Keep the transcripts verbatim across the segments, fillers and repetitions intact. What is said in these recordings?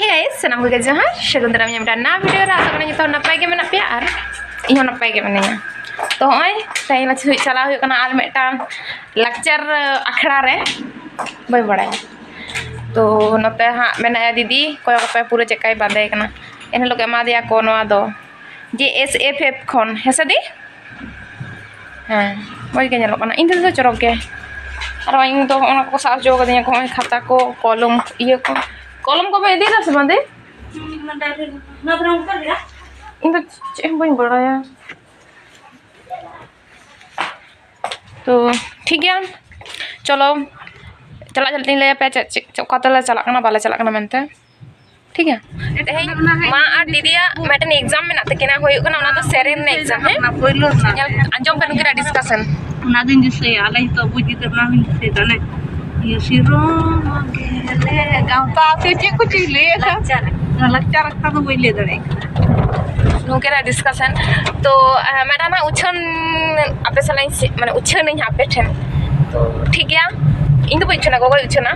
Hey guys, ᱥᱟᱱᱟᱢ ᱠᱚᱜᱮ ᱡᱚᱦᱟᱨ᱾ ᱥᱟᱹᱜᱩᱱ ᱫᱟᱨᱟᱢ ᱧᱟᱢ ᱱᱟᱣᱟ ᱵᱷᱤᱰᱤᱭᱳ ᱨᱮ᱾ ᱟᱥᱟ ᱠᱟᱱᱟ ᱡᱚᱛᱚ ᱦᱚᱲ ᱱᱟᱯᱟᱭ ᱜᱮ ᱢᱮᱱᱟᱜ ᱯᱮᱭᱟ ᱟᱨ ᱤᱧ ᱦᱚᱸ ᱱᱟᱯᱟᱭ ᱜᱮ ᱢᱤᱱᱟᱹᱧᱟ᱾ ᱛᱚ ᱱᱚᱜᱼᱚᱭ ᱛᱮᱦᱮᱧ ᱞᱟᱹᱜᱤᱫ ᱪᱟᱞᱟᱣ ᱦᱩᱭᱩᱜ ᱠᱟᱱᱟ ᱟᱨ ᱢᱤᱫᱴᱟᱝ ᱞᱟᱠᱪᱟᱨ ᱟᱠᱷᱲᱟ ᱨᱮ᱾ ᱵᱟᱹᱧ ᱵᱟᱲᱟᱭᱟ᱾ ᱛᱚ ᱱᱚᱛᱮ ᱦᱟᱸᱜ ᱢᱮᱱᱟᱭᱟ ᱫᱤᱫᱤ, ᱠᱚᱭᱚᱜ ᱯᱮ ᱯᱩᱨᱟᱹ ᱪᱮᱫᱠᱟᱭ ᱵᱟᱸᱫᱮ ᱠᱟᱱᱟ᱾ ᱮᱱᱦᱤᱞᱳᱜ ᱮᱢᱟ ᱫᱮᱭᱟ ᱠᱚ ᱱᱚᱣᱟ ᱫᱚ ᱡᱮ ᱮᱥ ᱮᱯᱷ ᱮᱯᱷ ᱠᱷᱚᱱ, ᱦᱮᱸ ᱥᱮ ᱫᱤ? ᱦᱮᱸ, ᱢᱚᱡᱽ ᱜᱮ ᱧᱮᱞᱚᱜ ᱠᱟᱱᱟ᱾ ᱤᱧ ᱫᱚ ᱪᱚᱨᱚᱠ ᱜᱮ᱾ ᱟᱨ ᱤᱧ ᱫᱚ ᱚᱱᱟ ᱠᱚᱠᱚ ᱥᱟᱵ ᱦᱚᱪᱚ ᱠᱟᱫᱤᱧᱟ ᱠᱚ, ᱱᱚᱜᱼᱚᱭ ᱠᱷᱟᱛᱟ ᱠᱚ, ᱠᱚᱞᱚᱢ, ᱤᱭᱟᱹ ᱠᱚ᱾ ᱠᱚᱞᱚᱢ ᱠᱚᱯᱮ ᱤᱫᱤᱭᱮᱫᱟ ᱥᱮ ᱵᱟᱝ ᱫᱤ? ᱤᱧ ᱫᱚ ᱪᱮᱫ ᱦᱚᱸ ᱵᱟᱹᱧ ᱵᱟᱲᱟᱭᱟ᱾ ᱛᱚ ᱴᱷᱤᱠ ᱜᱮᱭᱟ, ᱪᱚᱞᱚ ᱪᱟᱞᱟᱜ ᱪᱟᱞᱟᱜ ᱛᱤᱧ ᱞᱟᱹᱭ ᱟᱯᱮᱭᱟ ᱪᱮᱫ, ᱪᱮᱫ, ᱪᱮᱫ, ᱚᱠᱟ ᱛᱮᱞᱮ ᱪᱟᱞᱟᱜ ᱠᱟᱱᱟ, ᱵᱟᱞᱮ ᱪᱟᱞᱟᱜ ᱠᱟᱱᱟ ᱢᱮᱱᱛᱮ᱾ ᱴᱷᱤᱠ ᱜᱮᱭᱟ, ᱛᱮᱦᱮᱧ ᱢᱟ ᱟᱨ ᱫᱤᱫᱤᱭᱟᱜ ᱢᱤᱫᱴᱮᱱ ᱮᱠᱡᱟᱢ ᱢᱮᱱᱟᱜ ᱛᱟᱹᱠᱤᱱᱟ, ᱦᱩᱭᱩᱜ ᱠᱟᱱᱟ ᱚᱱᱟ ᱫᱚ ᱥᱮᱨᱮᱧ ᱨᱮᱱᱟᱜ ᱮᱠᱡᱟᱢ᱾ ᱦᱮᱸ, ᱯᱳᱭᱞᱳ ᱨᱮᱱᱟᱜ᱾ ᱧᱮᱞ, ᱟᱸᱡᱚᱢ ᱯᱮ ᱱᱩᱠᱤᱱᱟᱜ ᱰᱤᱥᱠᱟᱥᱚᱱ᱾ ᱚᱱᱟ ᱫᱩᱧ ᱫᱤᱥᱟᱹᱭᱟ, ᱟᱞᱮ ᱱᱤᱛᱚᱜ ᱵᱩᱡᱽ ᱜᱤᱫᱟᱹᱨ ᱚᱱᱟ ᱦᱚᱸᱧ ᱫᱤᱥᱟᱹᱭᱮᱫᱟ᱾ ᱚᱱᱮ ᱤᱭᱟᱹ ᱥᱤᱨᱚᱢ ᱜᱮᱞᱮ ᱜᱟᱶᱛᱟ ᱥᱮ ᱪᱮᱫ ᱠᱚ ᱪᱚᱭ ᱞᱟᱹᱭᱮᱫ ᱛᱟᱦᱮᱸᱫ᱾ ᱞᱟᱠᱪᱟᱨ᱾ ᱚᱱᱟ ᱞᱟᱠᱪᱟᱨ ᱟᱠᱷᱲᱟ ᱫᱚ ᱵᱟᱹᱧ ᱞᱟᱹᱭ ᱫᱟᱲᱮᱭᱟᱜ ᱠᱟᱱᱟ᱾ ᱱᱩᱠᱤᱱᱟᱜ ᱰᱤᱥᱠᱟᱥᱚᱱ᱾ ᱛᱚ ᱢᱮᱰᱟᱢ ᱦᱟᱸᱜ ᱩᱪᱷᱟᱹᱱ ᱟᱯᱮ ᱥᱟᱞᱟᱜ ᱤᱧ ᱥᱮ-, ᱢᱟᱱᱮ ᱩᱪᱷᱟᱹᱱᱟᱹᱧ ᱦᱟᱸᱜ ᱟᱯᱮ ᱴᱷᱮᱱ᱾ ᱛᱚ ᱴᱷᱤᱠ ᱜᱮᱭᱟ, ᱤᱧ ᱫᱚ ᱵᱟᱹᱧ ᱩᱪᱷᱟᱹᱱᱟ, ᱜᱚᱜᱚᱭ ᱩᱪᱷᱟᱹᱱᱟ᱾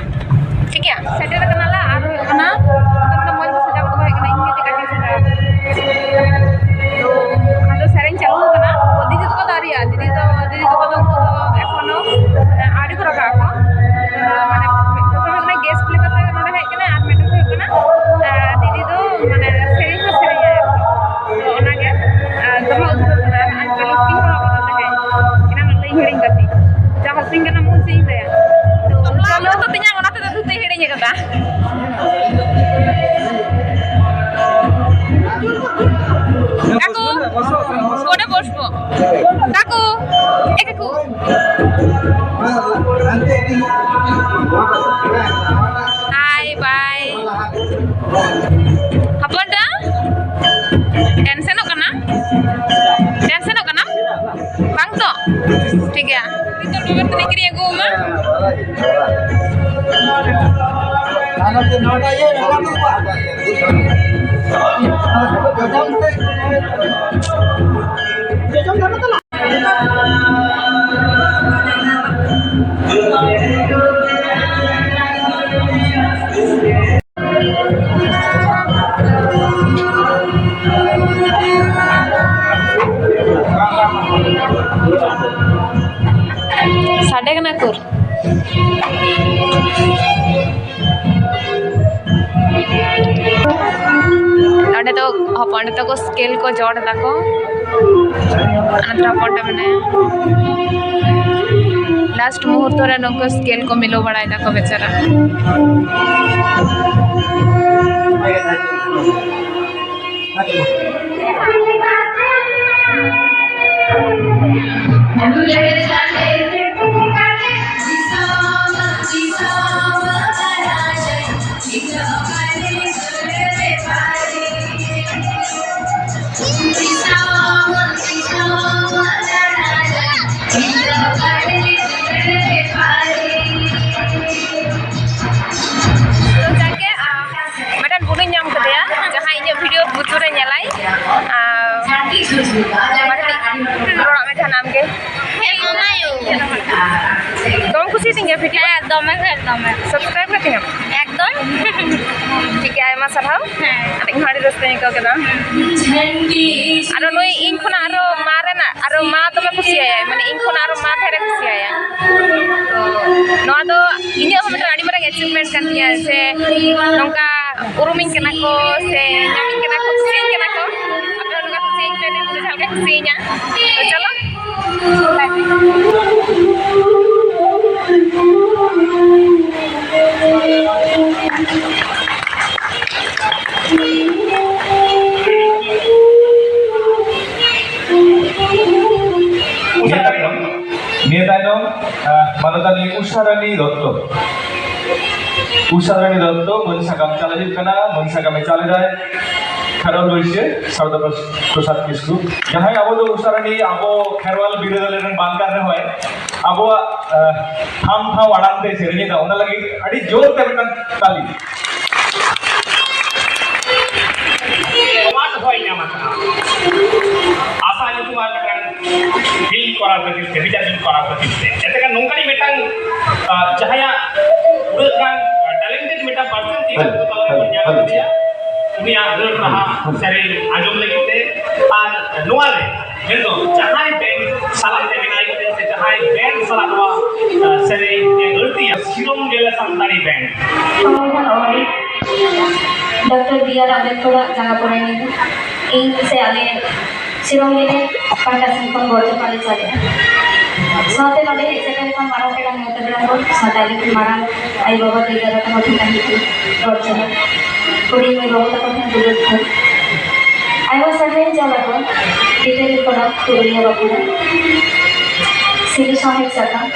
ᱴᱷᱤᱠ ᱜᱮᱭᱟ, ᱥᱮᱴᱮᱨ ᱠᱟᱱᱟᱞᱮ᱾ ᱟᱨ ᱦᱩᱭᱩᱜ ᱠᱟᱱᱟ ᱱᱤᱛᱚᱜ ᱫᱚ ᱢᱚᱡᱽ ᱜᱮ ᱥᱟᱡᱟᱣ ᱠᱟᱛᱮ ᱦᱮᱡ ᱠᱟᱱᱟ, ᱤᱧ ᱜᱮ ᱪᱮᱫ ᱞᱮᱠᱟ ᱪᱚᱧ ᱥᱟᱡᱟᱣ ᱠᱟᱱᱟ᱾ ᱛᱚ ᱟᱫᱚ ᱥᱮᱨᱮᱧ ᱪᱟᱹᱞᱩ ᱠᱟᱱᱟ᱾ ᱛᱚ ᱫᱤᱫᱤ ᱛᱟᱠᱚ ᱫᱚ ᱟᱹᱣᱨᱤᱭᱟᱜᱼᱟ, ᱫᱤᱫᱤ ᱫᱚ, ᱫᱤᱫᱤ ᱛᱟᱠᱚ ᱫᱚ ᱩᱱᱠᱩ ᱫᱚ ᱮᱠᱷᱚᱱᱳ ᱟᱹᱣᱨᱤ ᱠᱚ ᱨᱟᱠᱟᱵ ᱟᱠᱚ᱾ ᱢᱟᱱᱮ ᱯᱨᱚᱛᱷᱚᱢ ᱦᱩᱭᱩᱜ ᱠᱟᱱᱟ ᱜᱮᱥᱴ ᱞᱮᱠᱟᱛᱮ ᱱᱚᱰᱮ ᱦᱮᱡ ᱠᱟᱱᱟ, ᱟᱨ ᱢᱤᱫᱴᱮᱱ ᱫᱚ ᱦᱩᱭᱩᱜ ᱠᱟᱱᱟ, ᱟᱨ ᱫᱤᱫᱤ ᱫᱚ ᱢᱟᱱᱮ ᱥᱮᱨᱮᱧ ᱦᱚᱸ ᱥᱮᱨᱮᱧᱟᱭ ᱟᱨᱠᱤ᱾ ᱛᱚ ᱚᱱᱟᱜᱮ, ᱟᱨ ᱫᱚᱢᱮ ᱩᱫᱽᱜᱟᱹᱨ ᱠᱟᱱᱟ, ᱟᱨ ᱟᱡ ᱯᱟᱹᱞᱩ ᱯᱤᱝ ᱦᱚᱨᱚᱜ ᱠᱟᱫᱟ ᱛᱟᱦᱮᱸᱫ, ᱮᱱᱟᱝ ᱞᱟᱹᱭ ᱦᱤᱲᱤᱧ ᱠᱟᱛᱮ᱾ ᱡᱟ ᱦᱟᱹᱥᱩᱧ ᱠᱟᱱᱟ ᱢᱩ, ᱪᱮᱫ ᱤᱧ ᱞᱟᱹᱭᱟ᱾ ᱛᱚ ᱪᱚᱞᱚ᱾ ᱛᱤᱧᱟ, ᱚᱱᱟ ᱛᱮᱫᱚ ᱫᱷᱩᱛᱤ ᱦᱤᱲᱤᱧ ᱠᱟᱫᱟ᱾ ᱠᱟᱠᱩ, ᱠᱚᱰᱮ ᱵᱚᱥᱵᱚ᱾ ᱠᱟᱠᱩ, ᱮ ᱠᱟᱠᱩ᱾ Hi, bye. ᱦᱚᱯᱚᱱ ᱴᱟ, ᱴᱮᱱᱥᱮᱱᱚᱜ ᱠᱟᱱᱟ? ᱴᱮᱱᱥᱮᱱᱚᱜ ᱠᱟᱱᱟᱢ? ᱵᱟᱝ ᱛᱚ? ᱴᱷᱤᱠ ᱜᱮᱭᱟ᱾ ᱱᱤᱛᱚᱜ ᱰᱚᱜᱚᱨ ᱛᱤᱱᱟᱹᱜ ᱠᱤᱨᱤᱧ ᱟᱹᱜᱩ ᱟᱢᱟ? ᱠᱟᱱᱟ ᱠᱩᱨ᱾ ᱚᱸᱰᱮ ᱫᱚ ᱦᱚᱯᱚᱱ, ᱚᱸᱰᱮ ᱫᱚᱠᱚ ᱥᱠᱮᱞ ᱠᱚ ᱡᱚᱲ ᱫᱟᱠᱚ᱾ ᱚᱱᱟᱛᱮ ᱦᱚᱯᱚᱱ ᱚᱸᱰᱮ ᱢᱮᱱᱟᱭᱟ᱾ ᱞᱟᱥᱴ ᱢᱩᱦᱩᱨᱛᱚ ᱨᱮ ᱱᱚᱝᱠᱟ ᱥᱠᱮᱞ ᱠᱚ ᱢᱤᱞᱟᱹᱣ ᱵᱟᱲᱟᱭ ᱫᱟᱠᱚ ᱵᱮᱪᱟᱨᱟ᱾ ᱛᱚ ᱡᱟᱠᱮ, ᱟ, ᱢᱤᱫᱴᱮᱱ ᱵᱩᱱᱩᱧ ᱧᱟᱢ ᱠᱮᱫᱮᱭᱟ, ᱡᱟᱦᱟᱸᱭ ᱤᱧᱟᱹᱜ ᱵᱷᱤᱰᱤᱭᱳ ᱵᱩᱡᱩᱨᱮ ᱧᱮᱞᱟᱭ᱾ ᱟ, ᱢᱟ ᱠᱟᱹᱴᱤᱡ ᱨᱚᱲᱟᱜ ᱢᱮ ᱡᱟᱦᱟᱱᱟᱜ ᱟᱢ ᱜᱮ᱾ ᱦᱮᱸ, ᱚᱱᱟᱭᱳ᱾ ᱫᱚᱢᱮᱢ ᱠᱩᱥᱤᱭᱟᱛᱤᱧ ᱜᱮᱭᱟ ᱵᱷᱤᱰᱤᱭᱳ? ᱦᱮᱸ, ᱫᱚᱢᱮ ᱜᱮ, ᱫᱚᱢᱮ᱾ ᱥᱟᱵᱥᱠᱨᱟᱭᱤᱵ ᱠᱟᱛᱤᱧᱟᱢ? ᱮᱠᱫᱚᱢ᱾ ᱴᱷᱤᱠ ᱜᱮᱭᱟ, ᱟᱭᱢᱟ ᱥᱟᱨᱦᱟᱣ᱾ ᱦᱮᱸ᱾ ᱟᱨ ᱤᱧ ᱦᱚᱸ ᱟᱹᱰᱤ ᱨᱟᱹᱥᱠᱟᱹᱧ ᱟᱹᱭᱠᱟᱹᱣ ᱠᱮᱫᱟ᱾ ᱟᱨᱚ ᱱᱩᱭ ᱤᱧ ᱠᱷᱚᱱᱟᱜ ᱟᱨᱚ ᱢᱟ ᱨᱮᱱᱟᱜ, ᱟᱨᱚ ᱢᱟ ᱫᱚᱢᱮ ᱠᱩᱥᱤᱭᱟᱭᱟᱭ, ᱢᱟᱱᱮ ᱤᱧ ᱠᱷᱚᱱᱟᱜ ᱟᱨᱚ ᱢᱟ ᱰᱷᱮᱨᱮ ᱠᱩᱥᱤᱭᱟᱭᱟ᱾ ᱛᱚ ᱱᱚᱣᱟ ᱫᱚ ᱤᱧᱟᱹᱜ ᱦᱚᱸ ᱢᱤᱫᱴᱟᱝ ᱟᱹᱰᱤ ᱢᱟᱨᱟᱝ ᱟᱪᱤᱵᱷᱢᱮᱱᱴ ᱠᱟᱱ ᱛᱤᱧᱟᱹ, ᱥᱮ ᱱᱚᱝᱠᱟ ᱩᱨᱩᱢᱤᱧ ᱠᱟᱱᱟ ᱠᱚ, ᱥᱮ ᱧᱟᱢᱤᱧ ᱠᱟᱱᱟ ᱠᱚ, ᱠᱩᱥᱤᱭᱟᱹᱧ ᱠᱟᱱᱟ ᱠᱚ᱾ ᱟᱯᱮ ᱦᱚᱸ ᱱᱚᱝᱠᱟ ᱠᱩᱥᱤᱭᱟᱹᱧ ᱯᱮ, ᱱᱩᱭ ᱵᱩᱨᱩ ᱡᱷᱟᱞ ᱜᱮ ᱠᱩᱥᱤᱭᱟᱹᱧᱟ᱾ ᱛᱚ ᱪᱚᱞᱚ᱾ ᱱᱤᱭᱟᱹ ᱛᱟᱭᱱᱚᱢ, ᱱᱤᱭᱟᱹ ᱛᱟᱭᱱᱚᱢ, ᱟᱦ, ᱢᱟᱱᱚᱛᱟᱱᱤ ᱩᱥᱟᱨᱟᱱᱤ ᱫᱚᱛᱛᱚ᱾ ᱩᱥᱟᱨᱟᱱᱤ ᱫᱚᱛᱛᱚ, ᱢᱟᱹᱱ ᱥᱟᱠᱟᱢ ᱪᱟᱞ ᱦᱩᱭᱩᱜ ᱠᱟᱱᱟ, ᱢᱟᱹᱱ ᱥᱟᱠᱟᱢᱮ ᱪᱟᱞ ᱮᱫᱟᱭ ᱠᱷᱮᱨᱣᱟᱞ ᱵᱟᱹᱭᱥᱤᱭᱟᱹ ᱥᱟᱨᱚᱫᱟ ᱯᱨᱚᱥ-, ᱯᱨᱚᱥᱟᱫ ᱠᱤᱥᱠᱩ᱾ ᱡᱟᱦᱟᱸᱭ ᱟᱵᱚ ᱫᱚ ᱩᱥᱟᱨᱟᱱᱤ, ᱟᱵᱚ ᱠᱷᱮᱨᱣᱟᱞ ᱵᱤᱨᱟᱹᱫᱟᱞᱤ ᱨᱮᱱ ᱵᱟᱝ ᱠᱟᱱ ᱨᱮᱦᱚᱸᱭ, ᱟᱵᱚᱣᱟᱜ, ᱟᱦ, ᱴᱷᱟᱢ ᱴᱷᱟᱢ ᱟᱲᱟᱝ ᱛᱮ ᱥᱮᱨᱮᱧ ᱮᱫᱟ, ᱚᱱᱟ ᱞᱟᱹᱜᱤᱫ ᱟᱹᱰᱤ ᱡᱳᱨ ᱛᱮ ᱢᱤᱫᱴᱟᱝ ᱛᱟᱞᱤ᱾ ᱱᱚᱣᱟ ᱫᱚᱦᱚᱭ ᱧᱟᱢ ᱟᱠᱟᱫᱟ᱾ ᱟᱥᱟ ᱧᱩᱛᱩᱢᱟᱱ ᱢᱤᱫᱴᱟᱝ ᱵᱤᱞ ᱠᱚᱨᱟᱣ ᱠᱷᱟᱹᱛᱤᱨ ᱛᱮ, ᱵᱤᱪᱟᱨ ᱵᱤᱞ ᱠᱚᱨᱟᱣ ᱠᱷᱟᱹᱛᱤᱨ ᱛᱮ᱾ ᱮᱱᱛᱮᱠᱷᱟᱱ ᱱᱚᱝᱠᱟᱱᱤᱡ ᱢᱤᱫᱴᱟᱝ, ᱟᱦ, ᱡᱟᱦᱟᱸᱭᱟᱜ ᱩᱱᱟᱹᱜ ᱜᱟᱱ, ᱟᱦ, ᱴᱮᱞᱮᱱᱴᱮᱰ ᱢᱤᱫᱴᱟᱝ ᱯᱟᱨᱥᱚᱱ ᱛᱤᱱᱟᱹᱜ ᱦᱮᱞᱳ, ᱟᱵᱚ ᱛᱟᱞᱟ ᱨᱮᱵᱚᱱ ᱧᱟᱢ ᱦᱮᱞᱳ᱾ ᱠᱮᱫᱮᱭᱟ, ᱩᱱᱤᱭᱟᱜ ᱨᱟᱹᱲ ᱨᱟᱦᱟ ᱥᱮᱨᱮᱧ ᱟᱸᱡᱚᱢ ᱞᱟᱹᱜᱤᱫ ᱛᱮ᱾ ᱟᱨ ᱱᱚᱣᱟ ᱨᱮ ᱢᱮᱱᱫᱚ ᱡᱟᱦᱟᱸᱭ ᱵᱮᱱᱰ ᱥᱟᱞᱟᱜ ᱛᱮ ᱢᱮᱱᱟᱭ ᱠᱟᱫᱮᱭᱟ ᱥᱮ ᱡᱟᱦᱟᱸᱭ ᱵᱮᱱᱰ ᱥᱟᱞᱟᱜ ᱱᱚᱣᱟ ᱥᱮᱨᱮᱧ ᱮ ᱟᱹᱲᱛᱤᱭᱟ, ᱥᱤᱨᱚᱢ ᱜᱮᱞᱮ Santali band. Doctor B R ᱟᱢᱵᱮᱫᱠᱚᱨᱟᱜ ᱡᱟᱸᱜᱟ ᱯᱚᱨᱮ ᱧᱤᱫᱟᱹ᱾ ᱤᱧ ᱥᱮ ᱟᱞᱮ ᱥᱤᱨᱚᱢ ᱜᱮᱞᱮ ᱯᱟᱦᱴᱟ ᱥᱮᱱ ᱠᱷᱚᱱ ᱜᱚᱲᱚ ᱡᱚᱯᱲᱟᱣ ᱞᱮ ᱪᱟᱞᱮᱜᱼᱟ᱾ ᱥᱟᱶᱛᱮ ᱱᱚᱰᱮ ᱦᱮᱡ ᱥᱮᱴᱮᱨ ᱟᱠᱟᱱ ᱢᱟᱨᱟᱝ ᱯᱮᱲᱟ ᱱᱮᱣᱛᱟ ᱯᱮᱲᱟ ᱠᱚ, ᱥᱟᱶᱛᱮ ᱟᱞᱮ ᱨᱮᱱ ᱢᱟᱨᱟᱝ ᱟᱭᱳ ᱵᱟᱵᱟ, ᱫᱟᱹᱭ ᱫᱟᱫᱟ ᱛᱟᱠᱚ ᱴᱷᱮᱱ ᱛᱟᱦᱮᱸ ᱠᱟᱱᱟ ᱨᱚᱲ ᱡᱚᱦᱟᱨ᱾ ᱦᱩᱰᱤᱧ ᱢᱟᱹᱭ ᱵᱟᱹᱵᱩ ᱛᱟᱠᱚ ᱴᱷᱮᱱ ᱫᱩᱞᱟᱹᱲ ᱡᱚᱦᱟᱨ᱾ ᱟᱭᱢᱟ ᱥᱟᱨᱦᱟᱣ ᱪᱟᱞ ᱟᱠᱚ ᱞᱤᱴᱟᱹ ᱜᱚᱨᱟᱢ ᱯᱩᱨᱩᱞᱤᱭᱟᱹ ᱵᱟᱸᱠᱩᱲᱟ ᱥᱤᱞᱤ ᱥᱟᱶᱦᱮᱫ ᱥᱟᱠᱟᱢ,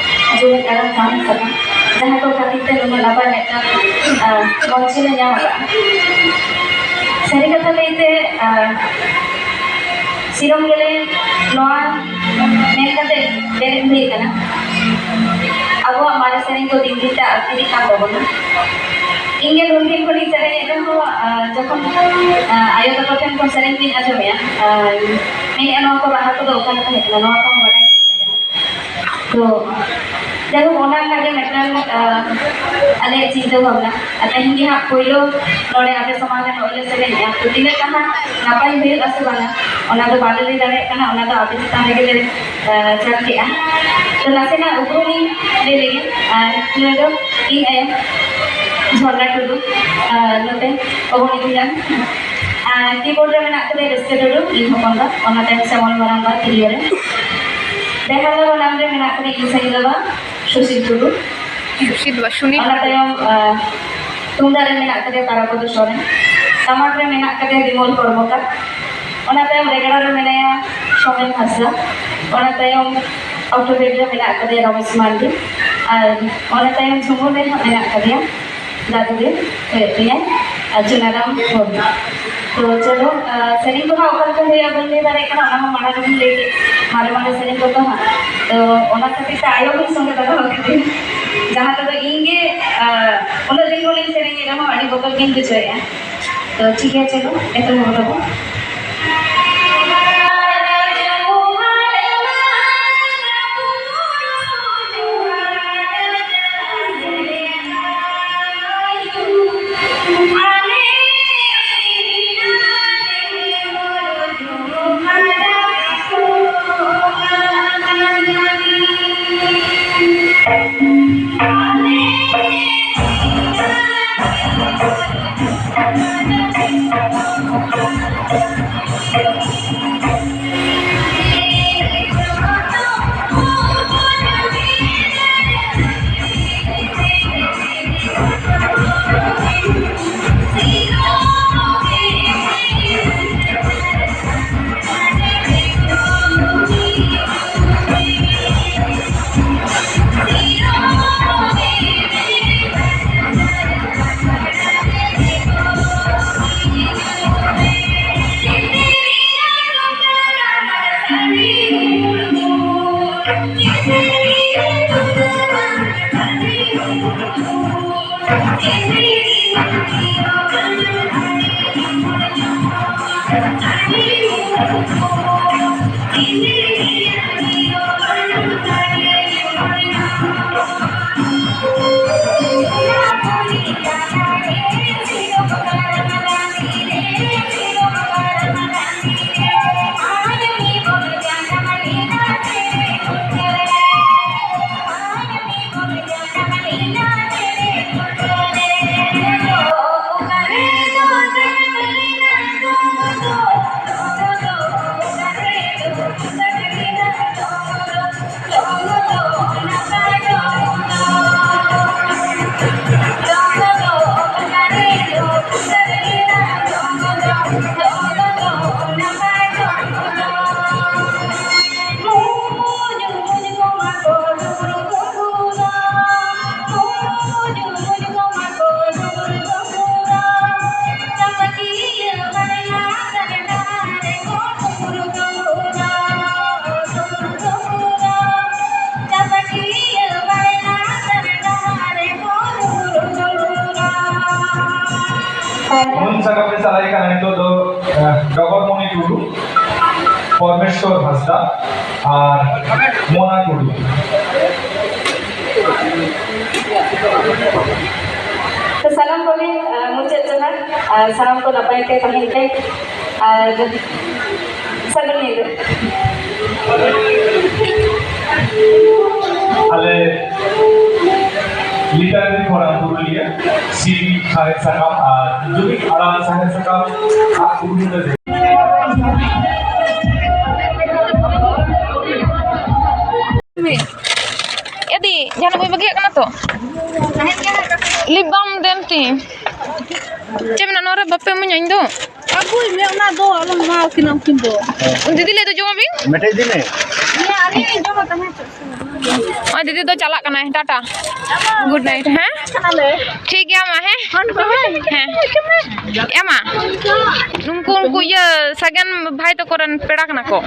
ᱡᱩᱢᱤᱫ ᱟᱲᱟᱝ ᱥᱟᱶᱦᱮᱫ ᱥᱟᱠᱟᱢ, ᱡᱟᱦᱟᱸ ᱠᱚ ᱠᱷᱟᱹᱛᱤᱨ ᱛᱮ ᱱᱩᱱᱟᱹᱜ ᱱᱟᱯᱟᱭ ᱢᱤᱫᱴᱟᱝ, ᱟᱸ, ᱢᱚᱧᱪᱚ ᱞᱮ ᱧᱟᱢ ᱟᱠᱟᱫᱼᱟ᱾ ᱥᱟᱹᱨᱤ ᱠᱟᱛᱷᱟ ᱞᱟᱹᱭᱛᱮ, ᱟᱸ, ᱥᱤᱨᱚᱢ ᱜᱮᱞᱮ ᱱᱚᱣᱟ ᱢᱮᱱ ᱠᱟᱛᱮ ᱵᱮᱨᱮᱫ ᱦᱩᱭ ᱟᱠᱟᱱᱟ, ᱟᱵᱚᱣᱟᱜ ᱢᱟᱨᱮ ᱥᱮᱨᱮᱧ ᱠᱚ ᱫᱤᱱ ᱫᱤᱱ ᱛᱮ ᱟᱫ ᱤᱫᱤᱜ ᱠᱟᱱ ᱛᱟᱵᱚᱱᱟ᱾ ᱤᱧ ᱜᱮ ᱱᱩᱱ ᱫᱤᱱ ᱠᱷᱚᱱᱤᱧ ᱥᱮᱨᱮᱧᱮᱫ ᱨᱮᱦᱚᱸ, ᱟᱸ, ᱡᱚᱠᱷᱚᱱ, ᱟᱸ, ᱟᱭᱳ ᱛᱟᱠᱚ ᱴᱷᱮᱱ ᱠᱷᱚᱱ ᱥᱮᱨᱮᱧ ᱠᱚᱧ ᱟᱸᱡᱚᱢᱮᱫᱼᱟ, ᱟᱸ, ᱢᱮᱱᱮᱫᱼᱟ, "ᱱᱚᱣᱟ ᱠᱚ ᱨᱟᱦᱟ ᱠᱚᱫᱚ ᱚᱠᱟ ᱞᱮᱠᱟ ᱦᱮᱡ ᱮᱱᱟ?" ᱱᱚᱣᱟ ᱠᱚᱦᱚᱸ ᱵᱟᱰᱟᱭ ᱥᱟᱱᱟ ᱠᱟᱱᱟ᱾ ᱛᱚ, ᱡᱟᱭᱦᱳᱠ, ᱚᱱᱟ ᱨᱮᱱᱟᱜ ᱜᱮ ᱢᱤᱫᱴᱟᱝ, ᱟᱸ, ᱟᱞᱮᱭᱟᱜ ᱪᱤᱱᱛᱟᱹ ᱵᱷᱟᱵᱽᱱᱟ᱾ ᱟᱨ ᱛᱮᱦᱮᱧ ᱜᱮ ᱦᱟᱸᱜ ᱯᱳᱭᱞᱳ ᱱᱚᱰᱮ ᱟᱯᱮ ᱥᱟᱢᱟᱝ ᱨᱮ ᱱᱚᱜᱼᱚᱭ ᱞᱮ ᱥᱮᱨᱮᱧᱮᱫᱼᱟ᱾ ᱛᱚ, ᱛᱤᱱᱟᱹᱜ ᱴᱟ ᱦᱟᱸᱜ ᱱᱟᱯᱟᱭ ᱦᱩᱭᱩᱜᱼᱟ ᱥᱮ ᱵᱟᱝᱟ, ᱚᱱᱟ ᱫᱚ ᱵᱟᱞᱮ ᱞᱟᱹᱭ ᱫᱟᱲᱮᱭᱟᱜ ᱠᱟᱱᱟ, ᱚᱱᱟ ᱫᱚ ᱟᱯᱮ ᱪᱮᱛᱟᱱ ᱨᱮᱜᱮ ᱞᱮ, ᱟᱸ, ᱪᱟᱯ ᱠᱮᱜᱼᱟ᱾ ᱛᱚ, ᱱᱟᱥᱮᱱᱟᱜ ᱩᱯᱨᱩᱢ ᱤᱧ ᱞᱟᱹᱭ ᱞᱮᱜᱮ᱾ ᱟᱨ ᱱᱩᱭ ᱫᱚ ᱤᱧ ᱟᱭᱳ, ᱡᱷᱚᱨᱱᱟ ᱴᱩᱰᱩ, ᱟᱨ ᱱᱚᱛᱮ ᱚᱵᱚᱱᱤ ᱵᱷᱩᱭᱟᱝ᱾ ᱟᱨ ᱠᱤᱵᱳᱨᱰ ᱨᱮ ᱢᱮᱱᱟᱜ ᱠᱟᱫᱮᱭᱟ ᱨᱟᱹᱥᱠᱟᱹ ᱴᱩᱰᱩ, ᱤᱧ ᱦᱚᱯᱚᱱ ᱵᱟ, ᱚᱱᱟ ᱛᱟᱭᱚᱢ ᱥᱮᱢᱚᱞ ᱢᱟᱨᱟᱝ ᱵᱟ ᱛᱤᱨᱭᱳ ᱨᱮ᱾ ᱵᱮᱦᱟᱞᱟ ᱵᱟᱱᱟᱢ ᱨᱮ ᱢᱮᱱᱟᱜ ᱠᱟᱫᱮᱭᱟ ᱤᱧ ᱥᱟᱹᱜᱤᱧ ᱵᱟᱵᱟ ᱥᱩᱥᱤᱞ ᱴᱩᱰᱩ᱾ ᱥᱩᱥᱤᱞ ᱵᱟ, ᱥᱩᱱᱤᱞ ᱚᱱᱟ ᱴᱩᱰᱩ᱾ ᱛᱟᱭᱚᱢ, ᱟᱨ, ᱛᱩᱢᱫᱟᱜ ᱨᱮ ᱢᱮᱱᱟᱜ ᱠᱟᱫᱮᱭᱟ ᱛᱟᱨᱟᱯᱚᱫᱚ ᱥᱚᱨᱮᱱ, ᱴᱟᱢᱟᱠ ᱨᱮ ᱢᱮᱱᱟᱜ ᱠᱟᱫᱮᱭᱟ ᱵᱤᱢᱚᱞ ᱠᱚᱨᱢᱚᱠᱟᱨ, ᱚᱱᱟ ᱛᱟᱭᱚᱢ ᱨᱮᱜᱽᱲᱟ ᱨᱮ ᱢᱮᱱᱟᱭᱟ ᱥᱚᱢᱮᱱ ᱦᱟᱸᱥᱫᱟ, ᱚᱱᱟ ᱛᱟᱭᱚᱢ ᱚᱠᱴᱳᱵᱮᱰ ᱨᱮ ᱢᱮᱱᱟᱜ ᱠᱟᱫᱮᱭᱟ ᱨᱚᱢᱮᱥ ᱢᱟᱱᱰᱤ, ᱟᱨ ᱚᱱᱟ ᱛᱟᱭᱚᱢ ᱡᱷᱩᱢᱩᱨ ᱨᱮ ᱦᱟᱸᱜ ᱢᱮᱱᱟᱜ ᱠᱟᱫᱮᱭᱟ ᱫᱟᱫᱩ ᱜᱮ ᱦᱩᱭᱩᱜ ᱛᱤᱧᱟᱹ, ᱟᱨ ᱪᱩᱱᱟᱨᱟᱢ ᱢᱩᱨᱢᱩ᱾ ᱛᱚ ᱪᱚᱞᱚ, ᱟᱨ ᱥᱮᱨᱮᱧ ᱠᱚ ᱦᱟᱸᱜ ᱚᱠᱟ ᱞᱮᱠᱟ ᱦᱩᱭᱩᱜᱼᱟ ᱵᱟᱹᱧ ᱞᱟᱹᱭ ᱫᱟᱲᱮᱭᱟᱜ ᱠᱟᱱᱟ, ᱚᱱᱟ ᱦᱚᱸ ᱢᱟᱲᱟᱝ ᱨᱮᱵᱚᱱ ᱞᱟᱹᱭ ᱠᱮᱫ, ᱢᱟᱨᱮ ᱢᱟᱨᱮ ᱥᱮᱨᱮᱧ ᱠᱚᱫᱚ ᱦᱟᱸᱜ᱾ ᱛᱚ ᱚᱱᱟ ᱠᱷᱟᱹᱛᱤᱨ ᱛᱮ ᱟᱭᱳ ᱦᱚᱸ ᱥᱚᱸᱜᱮ ᱫᱟᱠᱟ ᱵᱟᱠᱷᱨᱟ ᱡᱟᱦᱟᱸ ᱛᱮᱫᱚ ᱤᱧ ᱜᱮ, ᱟᱨ ᱩᱱᱟᱹᱜ ᱫᱤᱱ ᱠᱷᱚᱱᱤᱧ ᱥᱮᱨᱮᱧᱮᱫ ᱨᱮᱦᱚᱸ ᱟᱹᱰᱤ ᱵᱚᱛᱚᱨ ᱜᱤᱧ ᱵᱩᱡᱷᱟᱹᱣᱮᱫᱼᱟ᱾ ᱛᱚ ᱴᱷᱤᱠ ᱜᱮᱭᱟ, ᱪᱚᱞᱚ ᱮᱛᱚᱦᱚᱵ ᱫᱟᱵᱚᱱ᱾ ᱢᱩᱱ ᱥᱟᱠᱟᱢ ᱨᱮ ᱪᱟᱞᱟᱜ ᱠᱟᱱᱟ ᱱᱤᱛᱚᱜ ᱫᱚ, ᱟᱸ, ᱰᱚᱜᱚᱨᱢᱚᱱᱤ ᱴᱩᱰᱩ, ᱯᱚᱨᱢᱮᱥᱣᱚᱨ ᱦᱟᱸᱥᱫᱟ ᱟᱨ ᱢᱳᱱᱟ ᱴᱩᱰᱩ᱾ ᱛᱚ ᱥᱟᱱᱟᱢ ᱠᱚᱜᱮ, ᱟᱸ, ᱢᱩᱪᱟᱹᱫ ᱡᱚᱦᱟᱨ ᱟᱨ ᱥᱟᱱᱟᱢ ᱠᱚ ᱱᱟᱯᱟᱭ ᱛᱮ ᱛᱟᱦᱮᱱ ᱯᱮ ᱟᱨ ᱥᱟᱹᱜᱩᱱ ᱧᱤᱫᱟᱹ᱾ ᱟᱞᱮ ᱞᱤᱴᱟᱨᱮᱨᱤ ᱯᱷᱳᱨᱟᱢ ᱯᱩᱨᱩᱞᱤᱭᱟᱹ ᱥᱤᱢ ᱥᱟᱦᱮᱫ ᱥᱟᱠᱟᱢ ᱟᱨ ᱡᱩᱢᱤᱫ ᱟᱲᱟᱝ ᱥᱟᱦᱮᱫ ᱥᱟᱠᱟᱢ ᱟᱨ ᱯᱩᱨᱩᱞᱤᱭᱟᱹ ᱮᱫᱤ, ᱡᱟᱦᱟᱱᱟᱜ ᱵᱟᱹᱧ ᱵᱟᱹᱜᱤᱭᱟᱜ ᱠᱟᱱᱟ ᱛᱚ? ᱞᱤᱯ ᱵᱟᱢ ᱫᱮᱱ ᱛᱤᱧ᱾ ᱪᱮᱫ ᱢᱮᱱᱟᱜᱼᱟ ᱱᱚᱣᱟ ᱨᱮ? ᱵᱟᱯᱮ ᱤᱢᱟᱹᱧᱟ ᱤᱧ ᱫᱚ᱾ ᱟᱹᱜᱩᱭ ᱢᱮ, ᱚᱱᱟ ᱫᱚ ᱟᱞᱚᱢ ᱮᱢᱟ ᱠᱤᱱᱟ ᱩᱱᱠᱤᱱ ᱫᱚ᱾ ᱫᱤᱫᱤ ᱞᱟᱹᱭ ᱫᱚ ᱡᱚᱢᱟᱵᱤᱱ? ᱢᱮᱴᱮᱡ ᱫᱤᱱᱮ᱾ ᱦᱮᱸ, ᱟᱹᱞᱤᱧ ᱞᱤᱧ ᱡᱚᱢᱟ ᱛᱟᱦᱮᱸ᱾ ᱱᱚᱜᱼᱚᱭ ᱫᱤᱫᱤ ᱫᱚ ᱪᱟᱞᱟᱜ ᱠᱟᱱᱟᱭ, ᱴᱟᱴᱟ, ᱜᱩᱰ ᱱᱟᱭᱤᱴ᱾ ᱦᱮᱸ, ᱴᱷᱤᱠ ᱜᱮᱭᱟ ᱢᱟ᱾ ᱦᱮᱸ, ᱦᱮᱸ, ᱮᱢᱟ᱾ ᱱᱩᱠᱩ, ᱩᱱᱠᱩ ᱤᱭᱟᱹ ᱥᱟᱜᱮᱱ ᱵᱷᱟᱭ ᱛᱟᱠᱚ ᱨᱮᱱ ᱯᱮᱲᱟ ᱠᱟᱱᱟ ᱠᱚ᱾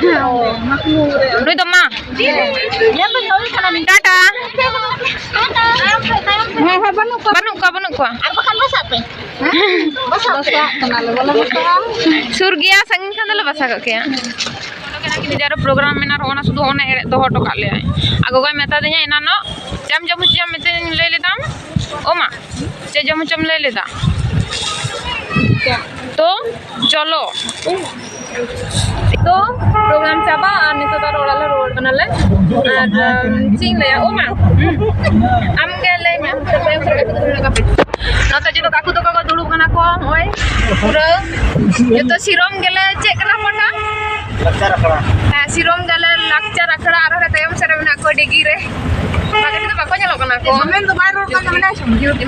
ᱱᱩᱭ ᱫᱚ ᱢᱟ᱾ ᱴᱟᱴᱟ᱾ ᱦᱮᱸ, ᱦᱮᱸ, ᱵᱟᱹᱱᱩᱜ ᱠᱚᱣᱟ᱾ ᱵᱟᱹᱱᱩᱜ ᱠᱚᱣᱟ, ᱵᱟᱹᱱᱩᱜ ᱠᱚᱣᱟ᱾ ᱟᱨ ᱵᱟᱠᱷᱟᱱ ᱵᱟᱥᱟᱜ ᱯᱮ᱾ ᱵᱟᱥᱟᱜ ᱯᱮ᱾ ᱵᱟᱥᱟᱜ ᱠᱟᱱᱟᱞᱮ, ᱵᱚᱞᱮ ᱵᱟᱥᱟᱜ᱾ ᱥᱩᱨ ᱜᱮᱭᱟ, ᱥᱟᱺᱜᱤᱧ ᱠᱷᱟᱱ ᱫᱚᱞᱮ ᱵᱟᱥᱟ ᱠᱚᱜ ᱠᱮᱭᱟ᱾ ᱱᱤᱡᱮᱨ ᱯᱨᱳᱜᱨᱟᱢ ᱢᱮᱱᱟᱜ ᱨᱮᱦᱚᱸ, ᱚᱱᱟ ᱥᱩᱫᱷᱩ ᱚᱱᱟ ᱮᱲᱮ ᱫᱚᱦᱚ ᱦᱚᱴᱚ ᱠᱟᱜ ᱞᱮᱭᱟᱭ᱾ ᱟᱨ ᱜᱚᱜᱚᱭ ᱢᱮᱛᱟ ᱫᱤᱧᱟ ᱮᱱᱟᱱᱚᱜ, "ᱪᱮᱫ ᱮᱢ ᱡᱚᱢ ᱦᱚᱪᱚᱭᱟ?" ᱢᱮᱛᱟᱧ ᱞᱟᱹᱭ ᱞᱮᱫᱟᱢ᱾ ᱳ ᱢᱟ, ᱪᱮᱫ ᱡᱚᱢ ᱦᱚᱪᱚᱢ ᱞᱟᱹᱭ ᱞᱮᱫᱟ? ᱛᱚ ᱪᱚᱞᱚ᱾ ᱛᱚ ᱯᱨᱳᱜᱨᱟᱢ ᱪᱟᱵᱟ, ᱟᱨ ᱱᱤᱛᱚᱜ ᱫᱚ ᱟᱨ ᱚᱲᱟᱜ ᱞᱮ ᱨᱩᱣᱟᱹᱲ ᱠᱟᱱᱟᱞᱮ᱾ ᱟᱨ, ᱟᱢ, ᱪᱮᱫ ᱤᱧ ᱞᱟᱹᱭᱟ? ᱳ ᱢᱟ, ᱟᱢ ᱜᱮ ᱞᱟᱹᱭ ᱢᱮ᱾ ᱱᱚᱛᱮ ᱡᱚᱛᱚ ᱠᱟᱠᱩ ᱛᱟᱠᱚ ᱠᱚ ᱫᱩᱲᱩᱵ ᱠᱟᱱᱟ ᱠᱚ, ᱱᱚᱜᱼᱚᱭ ᱯᱩᱨᱟᱹ ᱡᱚᱛᱚ ᱥᱤᱨᱚᱢ ᱜᱮᱞᱮ, ᱪᱮᱫ ᱠᱟᱱᱟ ᱯᱟᱴᱟ? ᱞᱟᱠᱪᱟᱨ ᱟᱠᱷᱲᱟ᱾ ᱦᱮᱸ, ᱥᱤᱨᱚᱢ ᱜᱮᱞᱮ ᱞᱟᱠᱪᱟᱨ ᱟᱠᱷᱲᱟ, ᱟᱨ ᱚᱸᱰᱮ ᱛᱟᱭᱚᱢ ᱥᱮᱫ ᱨᱮ ᱢᱮᱱᱟᱜ ᱠᱚᱣᱟ ᱰᱤᱜᱤ ᱨᱮ᱾ ᱵᱷᱟᱜᱮ ᱴᱷᱤᱠ ᱫᱚ ᱵᱟᱠᱚ ᱧᱮᱞᱚᱜ ᱠᱟᱱᱟ ᱠᱚ᱾ ᱢᱮᱱ ᱫᱚ ᱵᱟᱭ ᱨᱚᱲ ᱠᱟᱱ ᱛᱟᱵᱮᱱᱟ᱾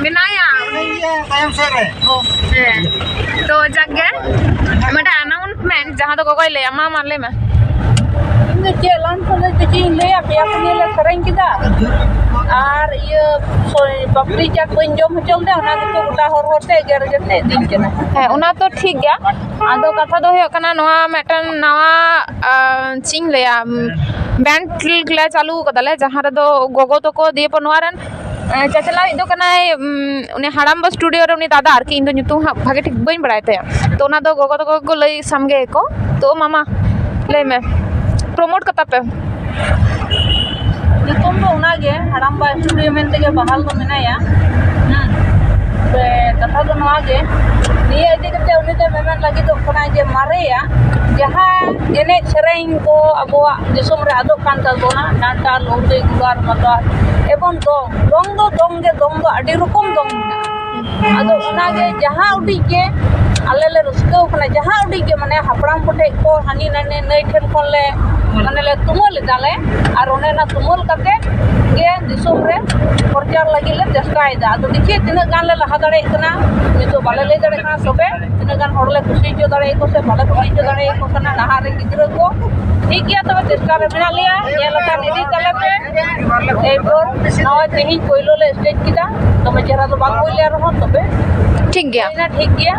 ᱢᱮᱱᱟᱭᱟ᱾ ᱩᱱᱤ ᱤᱭᱟᱹ ᱛᱟᱭᱚᱢ ᱥᱮᱫ ᱨᱮ᱾ ᱦᱮᱸ᱾ ᱛᱚ ᱡᱟᱠ ᱜᱮ, ᱢᱤᱫᱴᱟᱝ ᱟᱱᱟᱣᱩᱱᱥᱢᱮᱱᱴ ᱡᱟᱦᱟᱸ ᱫᱚ ᱜᱚᱜᱚᱭ ᱞᱟᱹᱭᱟ, ᱢᱟ, ᱢᱟ, ᱞᱟᱹᱭ ᱢᱮ᱾ ᱤᱧ ᱫᱚ ᱪᱮᱫ ᱞᱟᱝ ᱠᱷᱚᱱ ᱫᱚ ᱪᱮᱫ ᱤᱧ ᱞᱟᱹᱭᱟ, ᱯᱮᱭᱟ ᱯᱩᱱᱭᱟᱹ ᱞᱮ ᱥᱮᱨᱮᱧ ᱠᱮᱫᱟ᱾ ᱟᱨ ᱤᱭᱟᱹ, ᱥᱚᱭ, ᱯᱟᱯᱲᱤ ᱪᱟᱴ ᱵᱟᱹᱧ ᱡᱚᱢ ᱦᱚᱪᱚ ᱞᱮᱫᱟ, ᱚᱱᱟ ᱜᱮᱠᱚ ᱜᱚᱴᱟ ᱦᱚᱨ ᱦᱚᱨ ᱛᱮ ᱮᱜᱮᱨ ᱮᱜᱮᱨ ᱛᱮ ᱤᱫᱤᱧ ᱠᱟᱱᱟ᱾ ᱦᱮᱸ, ᱚᱱᱟ ᱛᱚ ᱴᱷᱤᱠ ᱜᱮᱭᱟ᱾ ᱟᱫᱚ ᱠᱟᱛᱷᱟ ᱫᱚ ᱦᱩᱭᱩᱜ ᱠᱟᱱᱟ, ᱱᱚᱣᱟ ᱢᱤᱫᱴᱟᱝ ᱱᱟᱣᱟ, ᱟᱸ, ᱪᱮᱫ ᱤᱧ ᱞᱟᱹᱭᱟ, ᱩᱢ, ᱵᱮᱱᱰ ᱞᱮ ᱪᱟᱹᱞᱩ ᱠᱟᱫᱟᱞᱮ, ᱡᱟᱦᱟᱸ ᱨᱮᱫᱚ ᱜᱚᱜᱚ ᱛᱟᱠᱚ, ᱫᱤᱭᱮ ᱯᱚᱨ ᱱᱚᱣᱟ ᱨᱮᱱ, ᱮᱸ, ᱪᱟᱪᱞᱟᱣᱤᱡ ᱫᱚ ᱠᱟᱱᱟᱭ, ᱩᱢ, ᱩᱱᱤ ᱦᱟᱲᱟᱢᱵᱟ ᱥᱴᱩᱰᱤᱭᱳ ᱨᱮ ᱩᱱᱤ ᱫᱟᱫᱟ ᱟᱨᱠᱤ, ᱤᱧ ᱫᱚ ᱧᱩᱛᱩᱢ ᱦᱟᱸᱜ ᱵᱷᱟᱜᱮ ᱴᱷᱤᱠ ᱵᱟᱹᱧ ᱵᱟᱲᱟᱭ ᱛᱟᱭᱟ᱾ ᱛᱚ ᱚᱱᱟ ᱫᱚ ᱜᱚᱜᱚ ᱛᱟᱠᱚ ᱜᱮᱠᱚ ᱞᱟᱹᱭ ᱥᱟᱢᱜᱮ ᱟᱠᱚ᱾ ᱛᱚ ᱢᱟᱢᱟ, ᱞᱟᱹᱭ ᱢᱮ, ᱯᱨᱳᱢᱳᱴ ᱠᱟᱛᱟ ᱯᱮ᱾ ᱧᱩᱛᱩᱢ ᱫᱚ ᱚᱱᱟᱜᱮ, ᱦᱟᱲᱟᱢᱵᱟ ᱥᱴᱩᱰᱤᱭᱳ ᱢᱮᱱᱛᱮᱜᱮ ᱵᱟᱦᱟᱞ ᱫᱚ ᱢᱮᱱᱟᱭᱟ᱾ ᱦᱮᱸ, ᱛᱚᱵᱮ ᱠᱟᱛᱷᱟ ᱫᱚ ᱱᱚᱣᱟ ᱜᱮ, ᱱᱤᱭᱟᱹ ᱤᱫᱤ ᱠᱟᱛᱮ ᱩᱱᱤ ᱫᱚ ᱢᱮᱢᱮᱱ ᱞᱟᱹᱜᱤᱫᱚᱜ ᱠᱟᱱᱟ ᱡᱮ ᱢᱟᱨᱮᱭᱟᱜ ᱡᱟᱦᱟᱸ ᱮᱱᱮᱡ ᱥᱮᱨᱮᱧ ᱠᱚ ᱟᱵᱚᱣᱟᱜ ᱫᱤᱥᱚᱢ ᱨᱮ ᱟᱫᱚᱜ ᱠᱟᱱ ᱛᱟᱵᱚᱱᱟ, ᱰᱟᱱᱴᱟ, ᱞᱩᱦᱩᱰᱤ, ᱜᱩᱞᱟᱨ, ᱢᱟᱫᱟᱨ ᱮᱵᱚᱝ ᱫᱚᱝ, ᱫᱚᱝ ᱫᱚ ᱫᱚᱝ ᱜᱮ, ᱫᱚᱝ ᱫᱚ ᱟᱹᱰᱤ ᱨᱚᱠᱚᱢ ᱫᱚᱝ ᱢᱮᱱᱟᱜᱼᱟ᱾ ᱟᱫᱚ ᱚᱱᱟᱜᱮ ᱡᱟᱦᱟᱸ ᱩᱰᱤᱡ ᱜᱮ ᱟᱞᱮ ᱞᱮ ᱨᱟᱹᱥᱠᱟᱹᱣ ᱠᱟᱱᱟ, ᱡᱟᱦᱟᱸ ᱩᱰᱤᱡ ᱜᱮ, ᱢᱟᱱᱮ, ᱦᱟᱯᱲᱟᱢ ᱠᱚᱴᱷᱮᱡ ᱠᱚ, ᱦᱟᱹᱱᱤ ᱱᱟᱹᱭ, ᱱᱟᱹᱭ ᱴᱷᱮᱱ ᱠᱷᱚᱱ ᱞᱮ, ᱢᱟᱱᱮ, ᱞᱮ ᱛᱩᱢᱟᱹᱞ ᱮᱫᱟ ᱞᱮ, ᱟᱨ ᱚᱱᱮ ᱚᱱᱟ ᱛᱩᱢᱟᱹᱞ ᱠᱟᱛᱮ ᱜᱮ ᱫᱤᱥᱚᱢ ᱨᱮ ᱯᱨᱚᱪᱟᱨ ᱞᱟᱹᱜᱤᱫ ᱞᱮ ᱪᱮᱥᱴᱟᱭᱮᱫᱟ᱾ ᱟᱫᱚ ᱫᱮᱠᱷᱤ ᱛᱤᱱᱟᱹᱜ ᱜᱟᱱ ᱞᱮ ᱞᱟᱦᱟ ᱫᱟᱲᱮᱭᱟᱜ ᱠᱟᱱᱟ, ᱱᱤᱛᱚᱜ ᱵᱟᱞᱮ ᱞᱟᱹᱭ ᱫᱟᱲᱮᱭᱟᱜ ᱠᱟᱱᱟ, ᱛᱚᱵᱮ ᱛᱤᱱᱟᱹᱜ ᱜᱟᱱ ᱦᱚᱲ ᱞᱮ ᱠᱩᱥᱤ ᱦᱚᱪᱚ ᱫᱟᱲᱮᱭᱟᱠᱚ ᱥᱮ ᱵᱟᱞᱮ ᱠᱩᱥᱤ ᱦᱚᱪᱚ ᱫᱟᱲᱮᱭᱟᱠᱚ ᱠᱟᱱᱟ ᱱᱟᱦᱟᱜ ᱨᱮᱱ ᱜᱤᱫᱽᱨᱟᱹ ᱠᱚ᱾ ᱴᱷᱤᱠ ᱜᱮᱭᱟ, ᱛᱚᱵᱮ ᱪᱮᱥᱴᱟ ᱨᱮ ᱢᱮᱱᱟᱜ ᱞᱮᱭᱟ, ᱧᱮᱞ ᱟᱠᱟᱱ ᱤᱫᱤ ᱛᱟᱞᱮ ᱯᱮ᱾ ᱮᱨᱯᱚᱨ ᱱᱚᱜᱼᱚᱭ ᱛᱮᱦᱮᱧ ᱯᱳᱭᱞᱳ ᱞᱮ ᱥᱴᱮᱡ ᱠᱮᱫᱟ, ᱫᱚᱢᱮ ᱪᱮᱦᱨᱟ ᱫᱚ ᱵᱟᱝ ᱦᱩᱭ ᱞᱮᱱ ᱨᱮᱦᱚᱸ, ᱛᱚᱵᱮ ᱴᱷᱤᱠ ᱜᱮᱭᱟ᱾ ᱦᱩᱭᱱᱟ, ᱴᱷᱤᱠ ᱜᱮᱭᱟ,